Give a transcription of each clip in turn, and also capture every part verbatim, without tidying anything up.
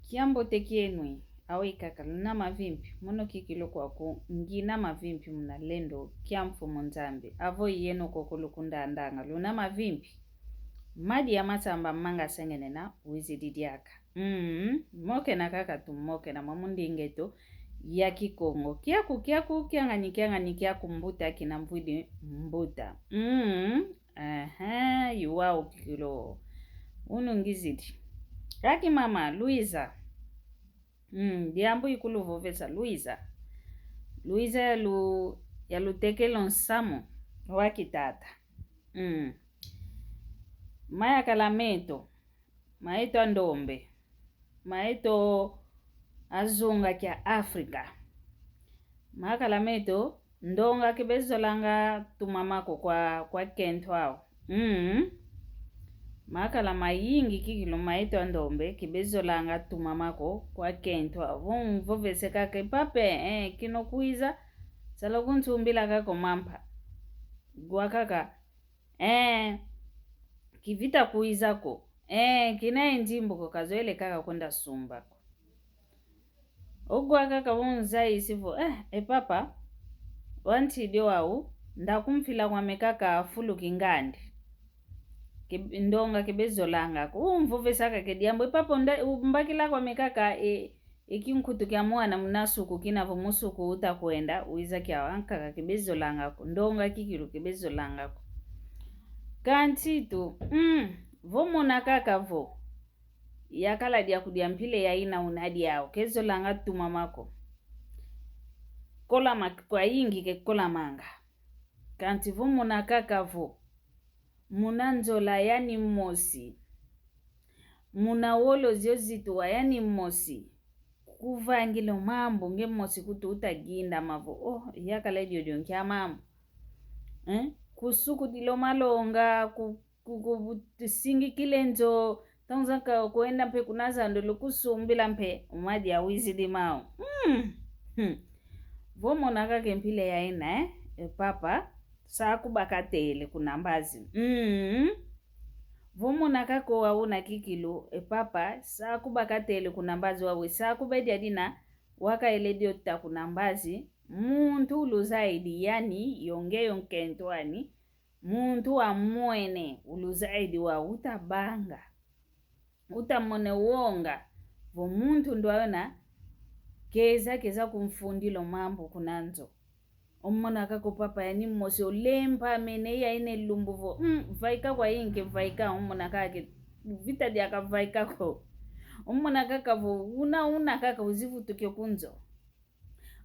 Kiambote kienwi, awe kaka luna mavimpi, mono kikilu kwaku ngina mavimpi muna lendo kia Mfumu Nzambi. Avo yeno koko lukundandanga, luna mavimpi. Madi ya masamba manga sengenena, wizidi diaka. Mm, mokena kaka tumokena mwa mundingeto ya Kikongo. Kiaku, kiaku, kiangani, kiangani, kiaku mbuta, kina mvwidi mbuta. Mm, aha, yuwa ukilo. Unu ngizidi. Kaki mama, Luiza. Mm, diambu ikuluvovesa, Luiza. Luiza ya lu-, ya lutekelo nsamu wa kitata. Mm. Mayakala meto, maeto a ndombe, maeto a zunga kia Afrika. Makala meto, ndonga kibezolanga tuma mako kwa, kwa kento ao. Mm. Makala mayingi kikilu maeto a ndombe kibezolanga tuma mako kwa kento ao. Vo mvovese kaka: "E papa, eh, kino kwiza, sala kunsumbila kaka o mampa." Gwa kaka: "Eh, kivita kwiza ko. Eh, kina e nzimbu ko, kazoele kaka kwenda sumba ko." Ogwa kaka vo unzayisi vo: "Eh, e papa, wantidi wau, ndakumfila kwame kaka fulu kingandi. Ki-, ndonga kibezolanga ko." Umvovesa kaka e diambu: "E papa, unda-, umbakila kwame kaka e, e kinkutu kia mwana muna suku, kina vo mu suku utakwenda, wiza kiau." Ankaka kibezolanga ko, ndonga kikilu kibezolanga ko. Kansi tu, mm, vo mona kaka vo yakala diaku dia mpila ya ina una diau, kezolanga tuma mako. Kola mak-, kwayingi kekolamanga. Kansi vo mona kaka vo muna nzola yani mosi, muna wolo zio zituwa yani mosi, kuvangila o mambu nge mosi, kutu utagindama vo: "Oh, yakala diodio nkia mambu." Eh? Kusukudila o malonga, ku-, ku-, ku-, singikila e nzo, tanzaka kwenda mpe kuna zandulu kusumbila mpe, o madi awizidi mau. Mm. Hmm. Vo mona kaka e mpila ya ina, eh? E papa, sa kubakatele kuna mbazi. Mm. Vo mona kaka o wauna kikilu, e papa, sa kubakatele kuna mbazi, wawe sa kubedia dina, wakaele dio ta kuna mbazi, muntu uluzaidi yani, yo nge yo nkento ani, muntu wamwene, uluzaidi wau utabanga. Utamona wonga, vo muntu ndwaona, keza, keza kumfundila o mambu kuna nzo. Omona kaka o papa yani mosi olembamene, ya ine lumbu vo, mm, vaika kwayingi kevaika, omona kaka ke vita diaka vaika ko. Omona kaka vo una, una kaka uzivutuke ku nzo.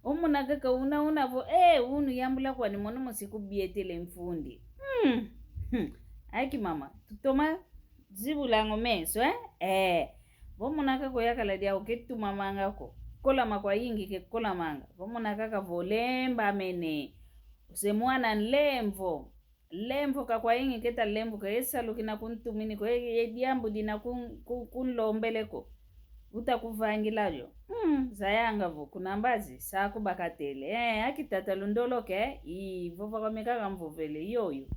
Omona kaka una, una vo, eh, unu yambula kwani mono mosi kubietele mfundi. Hmm. Hmm. Aki mama, tutoma zibulanga o meso, eh? Eh. Vo mona kaka o yakala diau ketumamanga ko. Kolama kwayingi kekolamanga. Vo mona kaka vo lembamene. O se mwana nlemvo. Lemvoka kwayingi keta lemvoka, e salu kina kuntumini ko, e, e diambu dina kun-, kun-, kunlombele ko. Uta kuvangila dio. Mm, zayanga vo, kuna mbazi, sa kubakatele. Eh, aki tata lundoloke, i, vova kwame kaka mvovele, yoyo.